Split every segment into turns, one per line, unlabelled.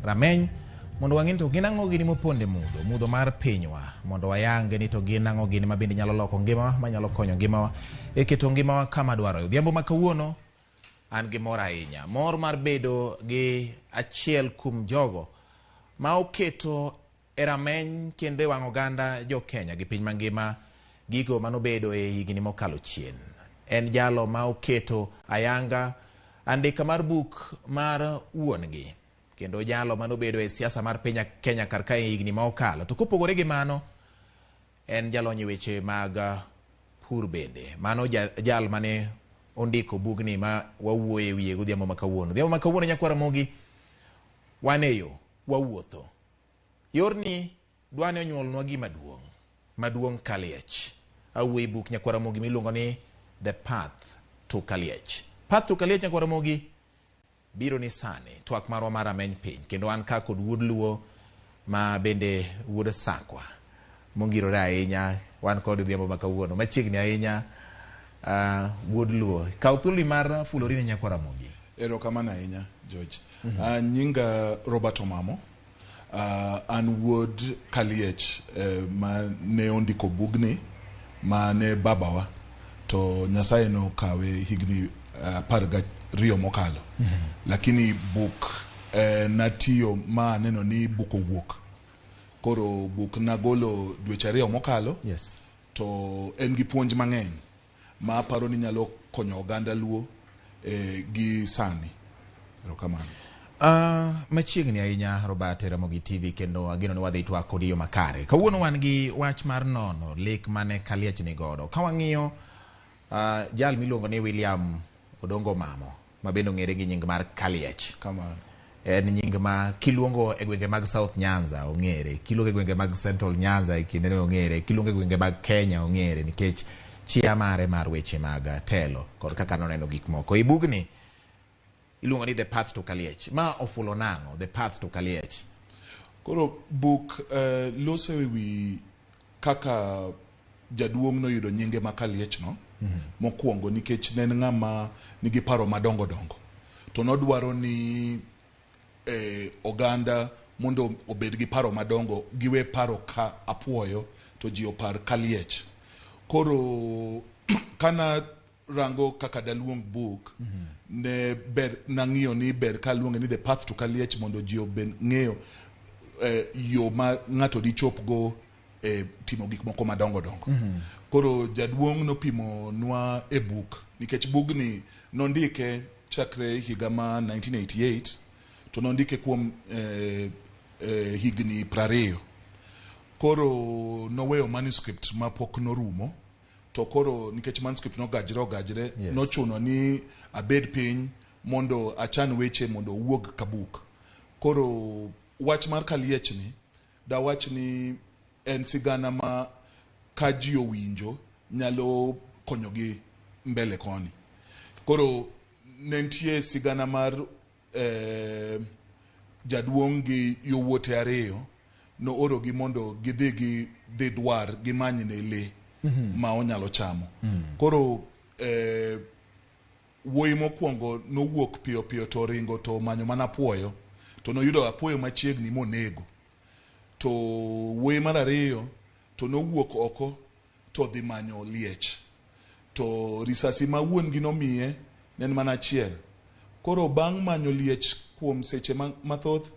rameny mondo wang'e ni to gin ang'o gini moponde mudho, mudho mar pinywa, mondo wayange ni to gin ang'o gini ma bende nyalo loko ngimawa, manyalo konyo ngimawa e keto ngimawa kama dwarore. Odhiambo ma kawuono an gi mor ahinya, mor mar bedo gi achiel kuom jogo ma oketo e rameny kendo e wang' oganda jo Kenya gi piny mangima gigo manobedo e higni mokalo chien. En jalo ma oketo ayanga andika mar buk mar wuon-gi kendo jalo manobedo e siasa mar piny Kenya kar kae higni ma okalo. To kopogore gi mano, en jalony e weche mag pur bende. Mano jal mane ondiko bugni ma wawuoye wiye godhiambo ma kawuono. Odhiambo ma kawuono nyakwar Ramogi, wan e yo, wawuotho. Yorni dwani onyuolnwa gima duong', maduong' Kaliech. Awuoyo e buk nyakwar Ramogi miluongo ni The Path to Kaliech. Path to Kaliech nyakwar Ramogi biro ni sani twak marwa mar rameny piny kendo an ka kod wuod Luo ma bende wuod Sakwa mongirore ahinya wan kod odhiambo ma kawuono machiegni ahinya wuod Luo. Kaw thuoloni mar fulori ne nyakwar Ramogi.
Erokamano ahinya George. Nyinga Robert Omamo. An wuod Kaliech ma ne ondiko bugni ma ne babawa to Nyasaye nokawe higni 12 mokalo. Lakini buk natiyo ma aneno ni buk owuok. Koro buk nagolo dweche 2 mokalo.
Yes.
To en gi puonj mang'eny ma aparo ni nyalo konyo oganda Luo gi sani. Erokamano.
Machiegni ahinya Robert Ramogi TV kendo ageno ni wadhi twak kodi yo makare. Kawuono wan gi wach mar nono lek mane Kaliech ni godo. Ka wang'iyo jal miluongo ni William Odongo Mamo ma bende ong'ere gi nying mar Kaliech.
Kamano.
En nying ma kiluongo e gwenge mag South Nyanza ong'ere, kiluongo e gwenge mag Central Nyanza e kinde no ong'ere, kiluongo e gwenge mag Kenya ong'ere nikech chia mare mar weche mag telo kod kaka noneno gik moko. E bugni iluongo ni The Path to Kaliech. Ma ofulo nang'o The Path to Kaliech?
Koro buk loso e wi kaka jaduong' noyudo nyinge ma Kaliech no mokwongo nikech ne en ng'ama nigi paro madongo dongo to nodwaro ni oganda mondo obed gi paro madongo giwe paro ka apuoyo to ji opar Kaliech. Koro kana rango kaka daluong buk ne ber nang'iyo ni ber kaluonge ni The Path to Kaliech mondo ji obed ng'eyo yo ma ng'ato dichop go e timo gik moko madongo dongo. Koro jaduong' nopimo nwa e buk nikech bugni nondike chakre higa ma 1988 to nondike kuom higni 20. Koro noweyo manuscript mapok norumo to koro nikech manuscript nogajre ogajre
Yes.
nochuno ni abed piny mondo achan weche mondo owuog ka buk. Koro wach mar Kaliech ni dawach ni en sigana ma ka ji owinjo nyalo konyogi mbele koni. Koro ne nitie sigana mar jaduong' gi yowuote 2 noorogi mondo gidhi gi dhi dwar gimanyne lee ma onyalo chamo. Koro wuoyi mokwongo nowuok piyo piyo to oringo to omanyo mana apuoyo to noyudo apuoyo machiegni monego. To wuoyi mar 2 to nowuok oko to odhi manyo liech. To risasi ma wuon gi nomiye ne en mana achiel. Koro bang' manyo liech kuom seche mathoth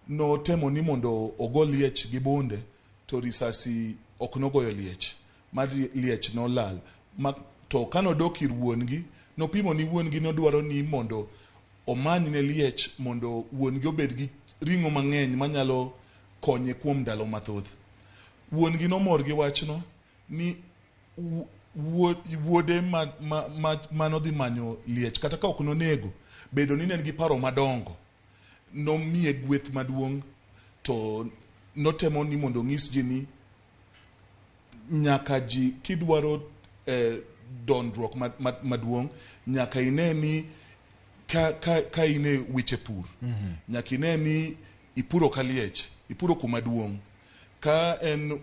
notemo ni mondo ogo liech gi bunde to risasi ok nogoyo liech ma liech nolal. To kanodok ir wuon gi nopimo ni wuon gi nodwaro ni mondo omany ne liech mondo wuon gi obed gi ring'o mang'eny manyalo konye kuom ndalo mathoth. Wuon gi nomor gi wachno ni wuode manodhi manyo liech kata ka ok nonego bedo ni ne en gi paro madongo nomiye gweth maduong' to notemo ni mondo onyis ji ni nyaka ji kidwaro dondruok maduong' nyaka ine ni ka in e weche pur nyaka ine ni ipuro kaliech, ipuro kuma duong'. Ka en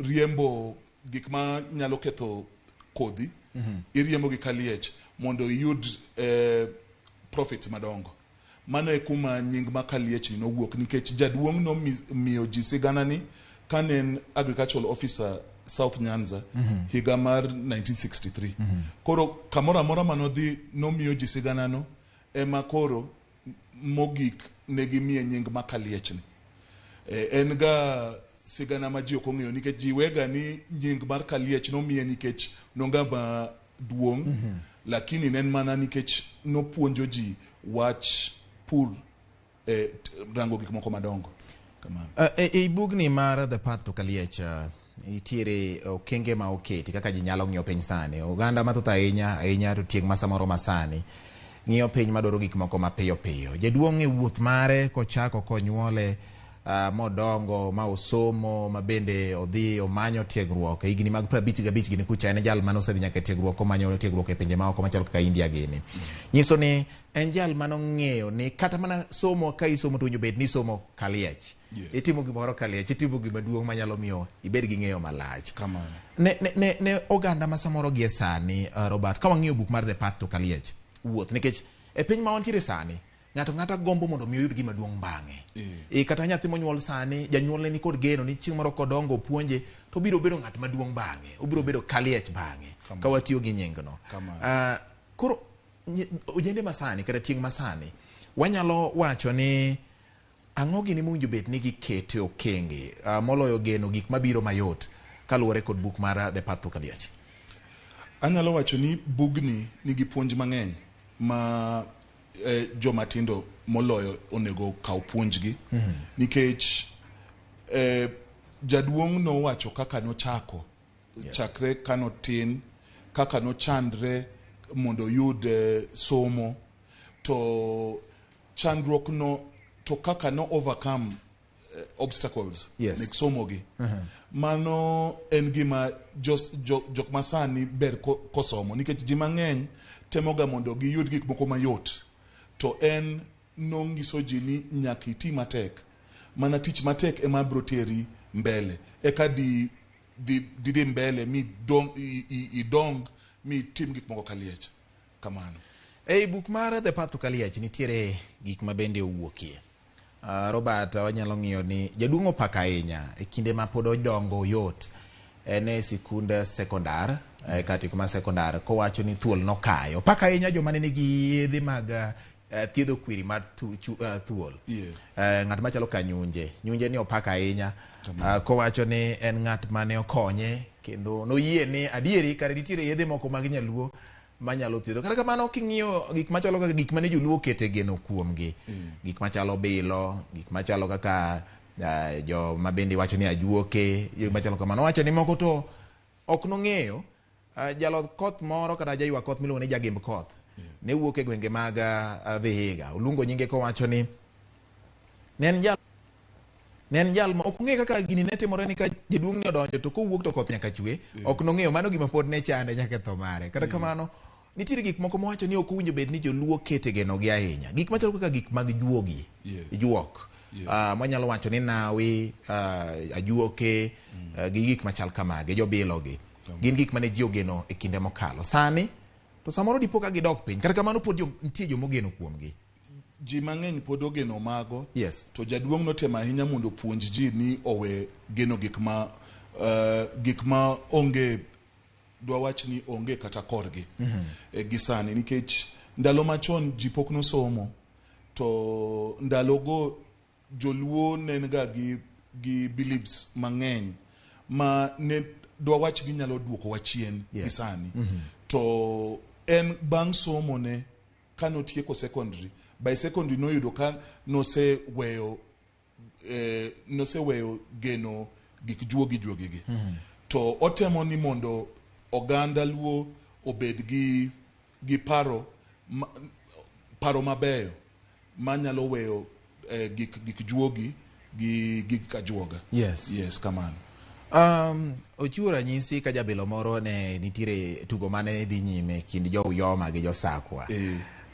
riembo gik ma nyalo ketho kodhi iriembo gi kaliech mondo iyud profits madongo. Mano e kuma nying ma Kaliech ni nowuok nikech jaduong' nomiyo ji sigana ni kane en agricultural officer South Nyanza higa mar 1963. Koro kamoro amora manodhi nomiyo ji sigana no ema koro mogik ne gimiye nying ma Kaliech ni. En ga sigana ma ji ok ong'eyo nikech ji wega ni nying mar Kaliech nomiye nikech nongama duong' lakini ne en mana nikech nopuonjo ji wach pur, rango gik moko madongo kamano.
E bugni mar The Path to Kaliech, nitiere okenge ma oketi kaka ji nyalo ng'iyo piny sani. Oganda mathoth ahinya ahinya to tieng' ma samoro masani ng'iyo piny madwaro gik moko mapiyo piyo. Jaduong' e wuoth mare kochako konyuole, modongo ma osomo ma bende odhi omanyo tiegruok e higni mag 55 gini kucha, en jal mane osedhi nyaka e tiegruok komanyo tiegruok e pinje maoko machalo kaka India gini. Nyiso ni en jal manong'eyo ni kata mana somo ka isomo to owinjo bed ni isomo Kaliech. Itimo gimoro Kaliech, itimo gima duong' manyalo miyo ibed gi ng'eyo malach.
Kamano.
Ne oganda ma samoro gie sani, Robert, ka wang'iyo buk mar The Path to Kaliech, wuoth, nikech e piny ma wantiere sani, ng'ato ng'ata gombo mondo mi oyud gima duong' bang'e. Kata nyathi monyuol sani, janyuolne ni kod geno ni chieng' moro kodongo opuonje, to obiro bedo ng'at maduong' bang'e, obiro bedo Kaliech bang'e, ka watiyo gi nyingno. Koro ojende masani kata tieng' masani, wanyalo wacho ni ang'o gini mowinjo bed ni gikete okenge, moloyo geno gik mabiro mayot kaluwore kod buk mar The Path to Kaliech?
Anyalo wacho ni bugni nigi puonj mang'eny ma joma tindo moloyo onego kaw puonjgi. Nikech jaduong' nowacho kaka nochako. Chakre kanotin, kaka nochandre mondo oyud somo, to chandruok no to kaka no overcome obstacles mek somo gi. Mano en gima jok masani ber kosomo nikech ji mang'eny temoga mondo giyud gik moko mayot, to en nonyiso ji ni nyaka iti matek, mana tich matek ema biro teri mbele, eka di mbele mi idong mi tim gik moko Kaliech. Kamano.
Ei buk mar The Path to Kaliech nitiere gik ma bende owuokie. Robert, wanyalo ng'iyo ni jaduong' opako ahinya e kinde ma pod odongo yot, en e sikund sekondar, kata kuma sekondar, kowacho ni thuol nokayo. Opako ahinya joma ne nigi yedhe mag thiedho kwiri mar thuol. Ng'at machalo ka Nyunje. Nyunje ni opako ahinya, kowacho ni en ng'at mane okonye kendo noyie ni adieri kare nitiere yedhe moko mag nyaluo manyalo thiedho. Kata kamano king'iyo gik machalo kaka gik mane joluo okete geno kuomgi, gik machalo bilo, gik machalo kaka joma bende wacho ni ajuoke, gik machalo kamano. Owacho ni moko to ok nong'eyo. Jaloth koth moro kata jaywa koth miluongo ni Jagimb Koth ne wuok e gwenge mag Vihiga. Oluongo nyinge kowacho ni ne en jal ma ok ong'eyo kaka gini ne timore ni ka jaduong' ni odonjo to kowuok to koth nyaka chwe. Ok nong'eyo, mano gima pod ne chande nyaka e tho mare. Kata kamano nitiere gik moko mowacho ni ok owinjo bed ni joluo kete genogi ahinya. Gik machalo kaka gik mag juogi, juok, mwanyalo wacho ni nawi, ajuoke, gi gik machal kamagi, jobilogi. Gin gik mane ji ogeno e kinde mokalo. Sani to samoro dipo ka gidok piny. Kata kamano pod nitie jomogeno kuomgi.
Ji mang'eny pod ogeno mago. To jaduong' notemo ahinya mondo opuonj ji ni owe geno gik ma onge, dwa wach ni onge kata korgi. Gi sani nikech ndalo machon ji pok nosomo, to ndalogo joluo ne en ga gi beliefs mang'eny ma ne dwa wach ni nyalo duokowa chien gi sani. To en bang' somo ne kanotieko secondary, by secondary noyudo ka noseweyo geno gik juogi juogi gi. To otemo ni mondo oganda luo obed gi paro mabeyo manyalo weyo gik juogi gi gik ajuoga. Yes, kamano.
Ochiwo ranyisi ka jabilo moro ne nitiere tugo mane dhi nyime kind jo Uyoma gi jo Sakwa.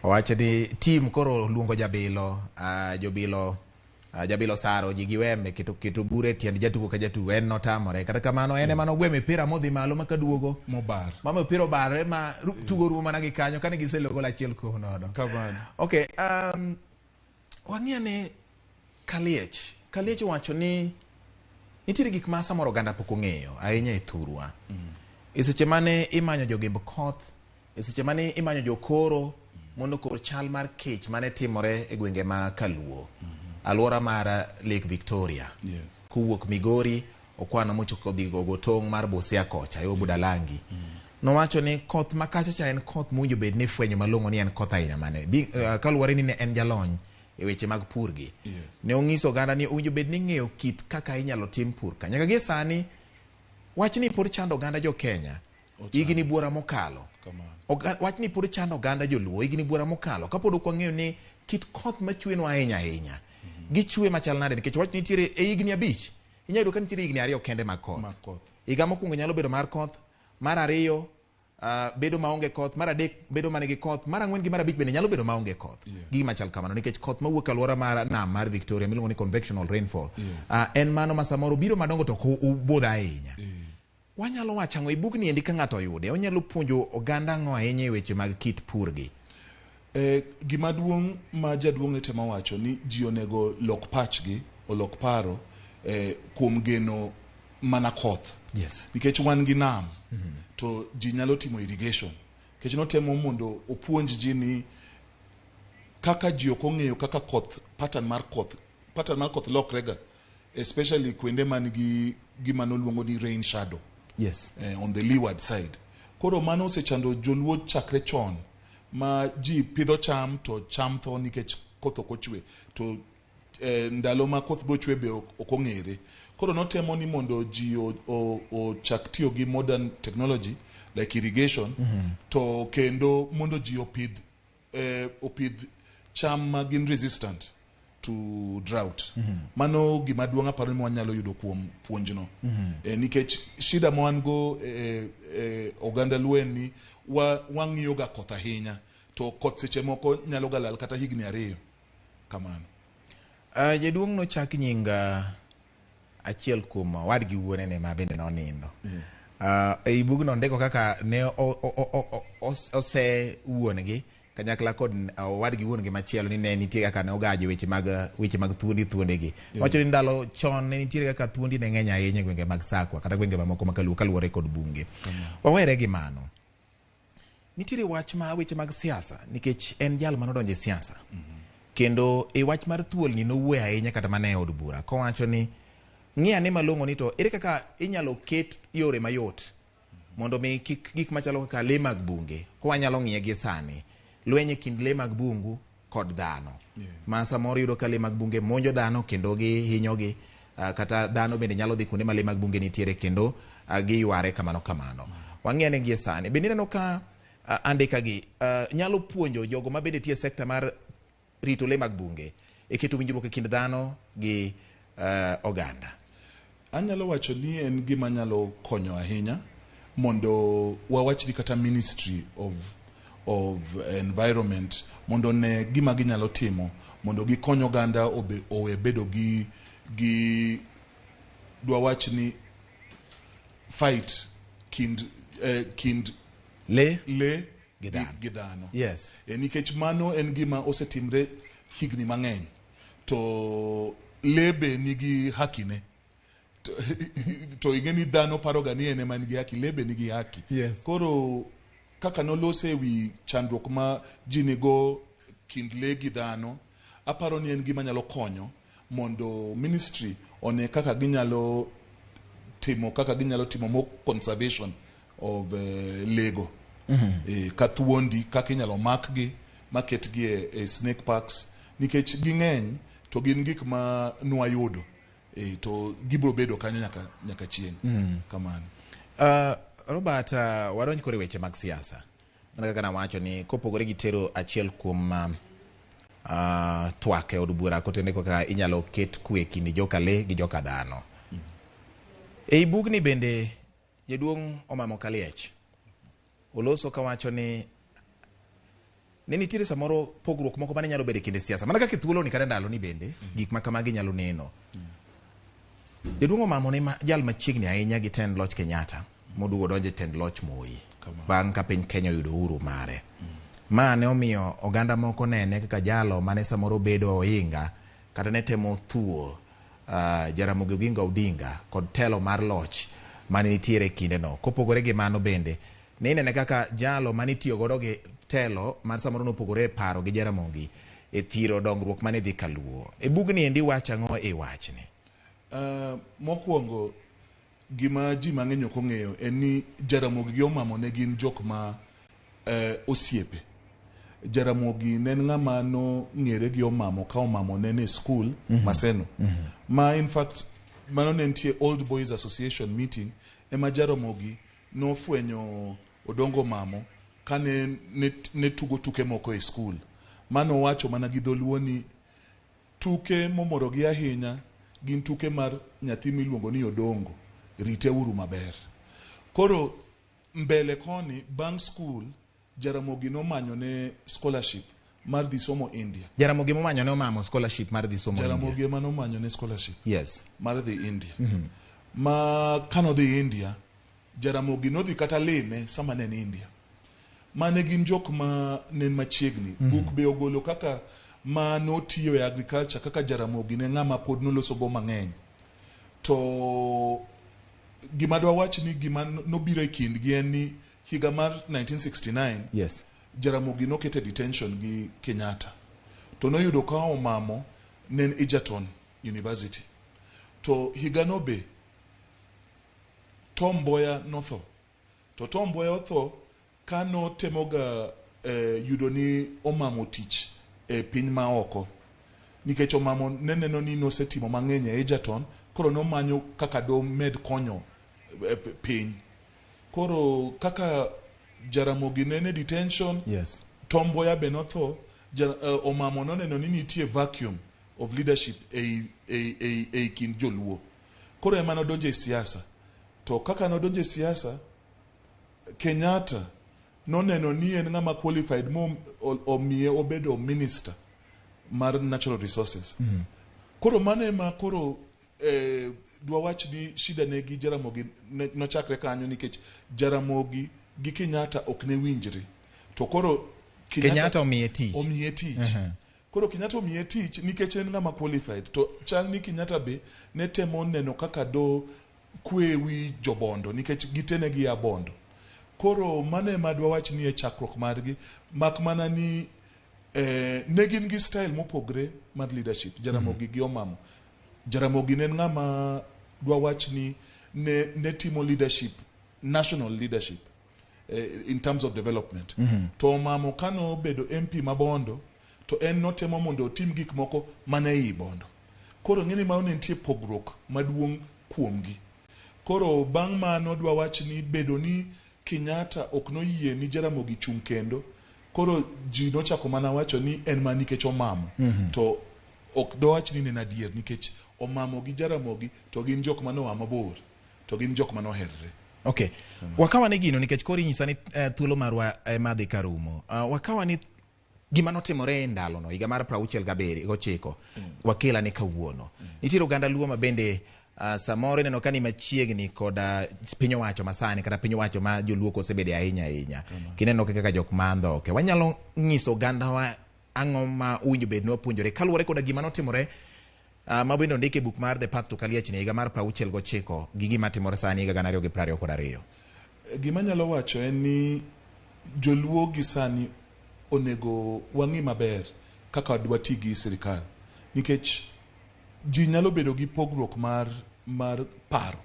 Owacho ni team koro luongo jabilo, jobilo, jabilo saro ji gi wembe keto bure tiend jatugo ka jatugo, en notamore. Kata kamano en ema nogwe mipira modhi malo ma kaduogo
mobar.
Ma mipira obarre ma tugo rumo mana gi kanyo kane giselo gol achiel kuom nono.
Kamano.
Okay, Wang'i ane Kaliech. Kaliech owacho ni nitiere gik ma samoro oganda pok ong'eyo ahinya e thurwa. E seche mane imanyo jogemb koth, e seche mane imanyo jokoro mondo okor chal mar kech mane timore e gwenge ma Kaluo, alwora mar Lake Victoria.
Yes.
Kowuok Migori, okwano mochoko dhi gogo tong' mar Busia kocha, yo Budalangi. Nowacho ni koth ma kacha cha en koth mowinjo bed ni ifwenyo malong'o ni en koth aina mane. Kaluwore ni ne en jalony e weche mag pur gi.
Yes.
Ne onyiso oganda ni owinjo bed ni ing'eyo kit kaka inyalo tim pur ka. Nyaka gie sani, wachni pod chando oganda jo Kenya. Higni buora mokalo.
Kamano.
Wachni pod chando oganda joluo higni buora mokalo. Kapod ok wang'eyo ni kit koth machwenwa ahinya ahinya. Gichwe machal nade nikech wach nitiere e higni 5. Inyalo yudo ka nitiere higni 2 kende mag koth.
Mag koth.
Higa mokwongo nyalo bedo mar koth, mar 2 bedo maonge koth, mar 3 bedo manigi koth, mar 4 gi mar 5 bende nyalo bedo maonge koth. Gima chal kamano nikech koth mawuok e alwora mar nam mar Victoria miluongo ni convectional rainfall. En mano ma samoro biro madongo to ok obudh ahinya. Wanyalo wacho ang'o e bugni endi ka ng'ato oyude? Onyalo puonjo oganda ang'o ahinya e weche mag kit pur gi?
Gima duong' ma jaduong' ne temo wacho ni ji onego lok pachgi, olok paro kuom geno mana koth.
Yes.
Nikech wan gi nam, to ji nyalo timo irrigation. Nikech notemo mondo opuonj ji ni kaka ji ok ong'eyo kaka koth, pattern mar koth, pattern mar koth lokrega, especially kuonde man gi gima noluongo ni rain shadow.
Yes.
On the leeward side. Koro mano osechando joluo chakre chon ma ji pidho cham to cham tho nikech koth ok ochwe to ndalo ma koth biro chwe be ok ong'ere. Koro notemo ni mondo ji ochak tiyo gi modern technology like irrigation to kendo mondo ji opidh cham ma gin resistant to drought. Mano gima duong' aparo ni wanyalo yudo kuom puonjno. Nikech shida ma wan go oganda Luo en ni wang'iyo ga koth ahinya to koth seche moko nyalo ga lal kata higni 2 kamano.
Jaduong' nochak nying achiel kuom owadgi wuonene ma bende nonindo. Ei bugno ondiko kaka ne ose wuon-gi kanyakla kod owadgi wuon-gi machielo ni ne nitie kaka ne ogajo weche mag thuondi thuondegi. Wacho ni ndalo chon ne nitiere kaka thuondi ne ng'eny ahinya e gwenge mag Sakwa kata gwenge mamoko ma Kaluo kaluwore kod bunge. Wawere gi mano. Nitiere wach ma weche mag siasa nikech en jal manodonjo e siasa. Kendo e wach mar thuolni nowuoyo ahinya kata mana e od bura kowacho ni ng'i ane malong'o ni to ere kaka inyalo ket yore mayot mondo mi kik gik machalo kaka lee mag bunge ko wanyalo ng'iye gi sani lweny e kind lee mag bungu kod dhano. Ma samoro yudo ka lee mag bunge monjo dhano kendo gihinyogi, kata dhano bende nyalo dhi kuonde ma lee mag bunge nitiere kendo giyware kamano kamano. Wang'i ane gie sani. Bende ineno ka andika gi nyalo puonjo jogo ma bende tiyo e sekta mar rito lee mag bunge e keto winjruok e kind dhano gi oganda?
Anyalo wacho ni en gima nyalo konyo ahinya mondo wawach ni kata Ministry of Environment mondo ne gima ginyalo timo mondo gikony oganda owe bedo gi dwawach ni fight kind
le
le
gi dhano.
Gi dhano.
Yes.
Nikech mano en gima osetimre higni mang'eny to le be nigi hakine. To ing'e ni dhano paroga ni en ema nigi haki, le be nigi haki.
Yes.
Koro kaka nolose e wi chandruok ma ji nigo kind le gi dhano, aparo ni en gima nyalo konyo mondo ministry one kaka ginyalo timo more conservation of lego. Ka thuondi, kaka inyalo makgi, maketgi e snake parks, nikech ging'eny to gin gik ma nwayudo. To gibiro bedo kanyo nyaka chieng'. Kamano.
Robert, wadonj koro e weche mag siasa. Mana kaka nawacho ni kopogore gi tero achiel kuom twak e od bura kotenore kaka inyalo ket kwe e kind joka le gi joka dhano. Ei bugni bende jaduong' Omamo Kaliech oloso kawacho ni ne nitiere samoro pogruok moko mane nyalo bedo e kinde siasa. Mana kaka e thuoloni kata ndaloni bende, gik ma kamagi nyalo neno. Jaduong' Omamo ne jal machiegni ahinya gi tend loch Kenyatta, moduogo donjo e tend loch Moi, bang' ka piny Kenya oyudo uhuru mare. Ma ne omiyo oganda moko nene kaka jalo mane samoro bedo ohinga kata ne temo thuo Jaramogi Oginga Odinga kod telo mar loch mane nitiere e kindeno. Kopogore gi mano bende, ne inene kaka jalo mane itiyo godo gi telo mar samoro nopogore e paro gi Jaramogi e thiro dongruok mane dhi kaluo. E bugni endi wacho ang'o e wachni?
Mokwongo, gima ji mang'eny ok ong'eyo en ni Jaramogi gi Omamo ne gin jok ma osiepe. Jaramogi ne en ng'ama nong'ere gi Omamo ka Omamo ne ni e skul Maseno. Ma in fact mano ne nitie Old Boys Association meeting ema Jaramogi nofwenyo Odongo Omamo kane ne, ne tugo tuke moko e skul. Ma nowacho mana gi dholuo ni tuke momorogi ahinya gin tuke mar nyathi miluongo ni Odongo, rite uru maber. Koro mbele koni bang' skul Jaramogi nomanyo ne scholarship mar dhi somo India.
Jaramogi momanyo ne Omamo scholarship mar dhi somo India.
Jaramogi ema nomanyo ne scholarship mar dhi India. Ma kanodhi India, Jaramogi nodhi kata lime sama ne en India. Mane gin jok ma ne machiegni. Buk be ogolo kaka ma notiyo e agriculture kaka Jaramogi ne ng'ama pod noloso go mang'eny. To gima dwa wach ni gima nobiro e kindgi en ni higa mar 1969 Jaramogi noket e detention gi Kenyatta. To noyudo ka Omamo ne en Egerton University. To higano be Tom Mboya notho. To Tom Mboya otho ka notemoga yudo ni Omamo tich e piny ma oko. Nikech Omamo ne neno ni nosetimo mang'eny e Egerton, koro nomanyo kaka domed konyo piny. Koro kaka Jaramogi ne en e detention, Tom Mboya be notho, Omamo noneno ni nitie vacuum of leadership ei kind joluo. Koro ema nodonjo e siasa. To kaka nodonjo e siasa, Kenyatta noneno ni en ng'ama qualified mo omiye obedo minister mar natural resources. Koro mano ema koro dwa wach ni shida ne gi Jaramogi nochakre kanyo nikech Jaramogi gi Kenyatta ok ne winjre. To koro
Kenyatta omiye tich.
Omiye tich. Koro Kenyatta omiye tich nikech en ng'ama qualified. To chal ni Kenyatta be ne temo neno kaka do kwe wi jobondo nikech gite ne gia Bondo. Koro mano ema dwa wach ni e chakruok margi, mak mana ni ne gin gi style mopogre mar leadership, Jaramogi gi Omamo. Jaramogi ne en ng'ama dwa wach ni ne timo leadership, national leadership in terms of development. To Omamo kano obedo MP ma Bondo, to en notemo mondo otim gik moko mana ei Bondo. Koro ng'eni mano ne nitie pogruok maduong' kuomgi. Koro bang' mano dwa wach ni bedo ni Kenyatta ok noyie ni Jaramogi chung' kendo, koro ji nochako mana wacho ni en mana nikech Omamo. To ok dowach ni ne en adier nikech Omamo gi Jaramogi to gin jok mane oa mabor, to gin jok mane oherre.
Okay. Wakawa ni gino nikech koro inyisa ni thuolo marwa ema dhi ka rumo. Wakawa ni gima notimore e ndalono higa mar 69 wakela ni kawuono. Nitiere oganda Luo ma bende samoro ineno ka ni machiegni kod piny owacho masani kata piny owacho ma joluo kosebede ahinya ahinya. Kineno kaka jok ma andhoke. Wanyalo nyiso ogandawa ang'o ma owinjo bed ni wapuonjore kaluwore koda gima notimore ma bende ondiki e buk mar The Path to Kaliech ni higa mar 69 gi gima timore sani higa 2022.
Gima anyalo wacho en ni joluo gi sani onego wang'i maber kaka dwati gi sirikal nikech ji nyalo bedo gi pogruok mar paro.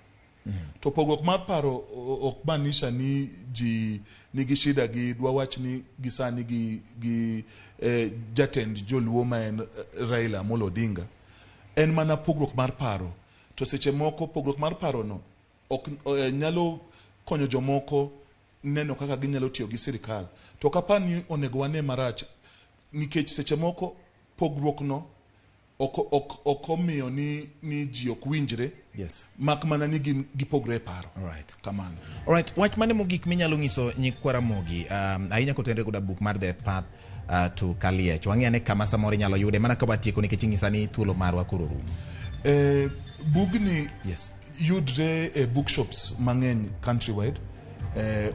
To pogruok mar paro ok maanisha ni ji nigi shida gi dwawach ni gi sani gi jatend joluo ma en Raila Amolo Odinga. En mana pogruok mar paro. To seche moko pogruok mar paro no ok nyalo konyo jomoko neno kaka ginyalo tiyo gi sirikal. To ok apar ni onego wane marach nikech seche moko pogruok no ok omiyo ni ji ok winjre. Mak mana ni gin gipogre e paro. Kamano.
Alright, wach mane mogik minyalo nyiso nyikwa Ramogi ahinya kotenore koda buk mar The Path to Kaliech. Wang'i ane kama samoro inyalo yude mana ka watieko nikech inyisa ni thuolo marwa koro rumo.
Bugni yudre e bookshops mang'eny countrywide.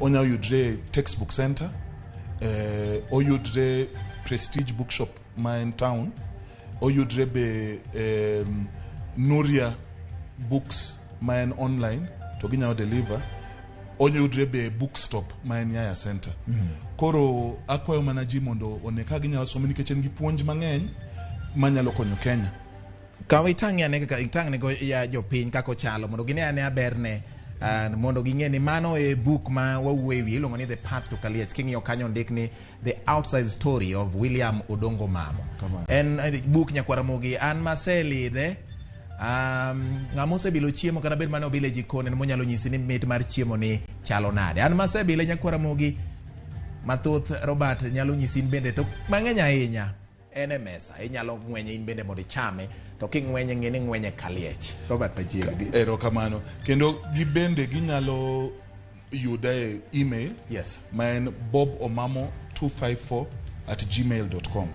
Onyalo yudre e Textbook Center. Oyudre Prestige Bookshop ma en town, oyudre be Nuria Books ma en online to ginyalo deliver, oyudre be Bookstop ma en Yaya Center. Koro akwayo mana ji mondo one ka ginyalo some nikech en gi puonj mang'eny manyalo konyo Kenya.
Kaw itang'e ane kaka itang'ne go ya jopiny kaka ochalo mondo gine ane berne, mondo ging'e ni mano e buk ma wawuoye wiye iluongo ni The Path to Kaliech. King'iyo kanyo ondik ni The Outside Story of William Odongo Mamo.
Kamano.
En buk nyakwaramogi an maselidhe. Ng'ama osebilo chiemo kata bed mane obile e jikon en monyalo nyisi ni mit mar chiemo ni chalo nade. An masebile nyakwaramogi mathoth Robert nyalo nyisi in bende to mang'eny ahinya en e mesa inyalo ng'wenye in bende mondo ichame to king'wenye ng'e ni ng'wenye kaliech. Robert machiegni.
Erokamano. Kendo gibende ginyalo yuda e email ma en bobomamo254@gmail.com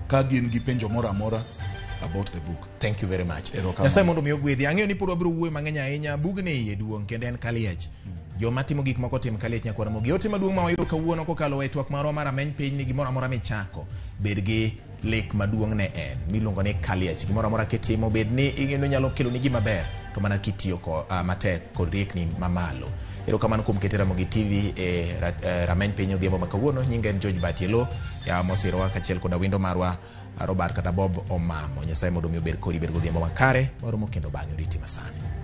ka gin gi penjo moro amora about the book.
Thank you very much.
Erokamano.
Nyasaye mondo mi ogwedhi. Ang'eyo ni pod wabiro wuoyo mang'eny ahinya. Bugni iye duong' kendo en kaliech. Joma timo gik moko tim kaliech nyakwar Ramogi. Ote maduong' ma wayudo kawuono kokalo e twak marwa mar ameny piny ni gimoro amora michako bed gi lek maduong' ne en miluongo ni kaliech. Gimoro amora kitimo bed ni ing'eyo nyalo keloni gima ber to mana kitiyo matek kod riekni mamalo. Erokamano kuom kete Ramogi TV e rameny piny odhiambo ma kawuono. Nyinga en George Batielo, yawa mosirowa kaachiel koda wendo marwa Robert kata Bob Omamo. Nyasaye mondo mi obed kodi, bed godhiambo makare. Waromo kendo bang'e oriti masani.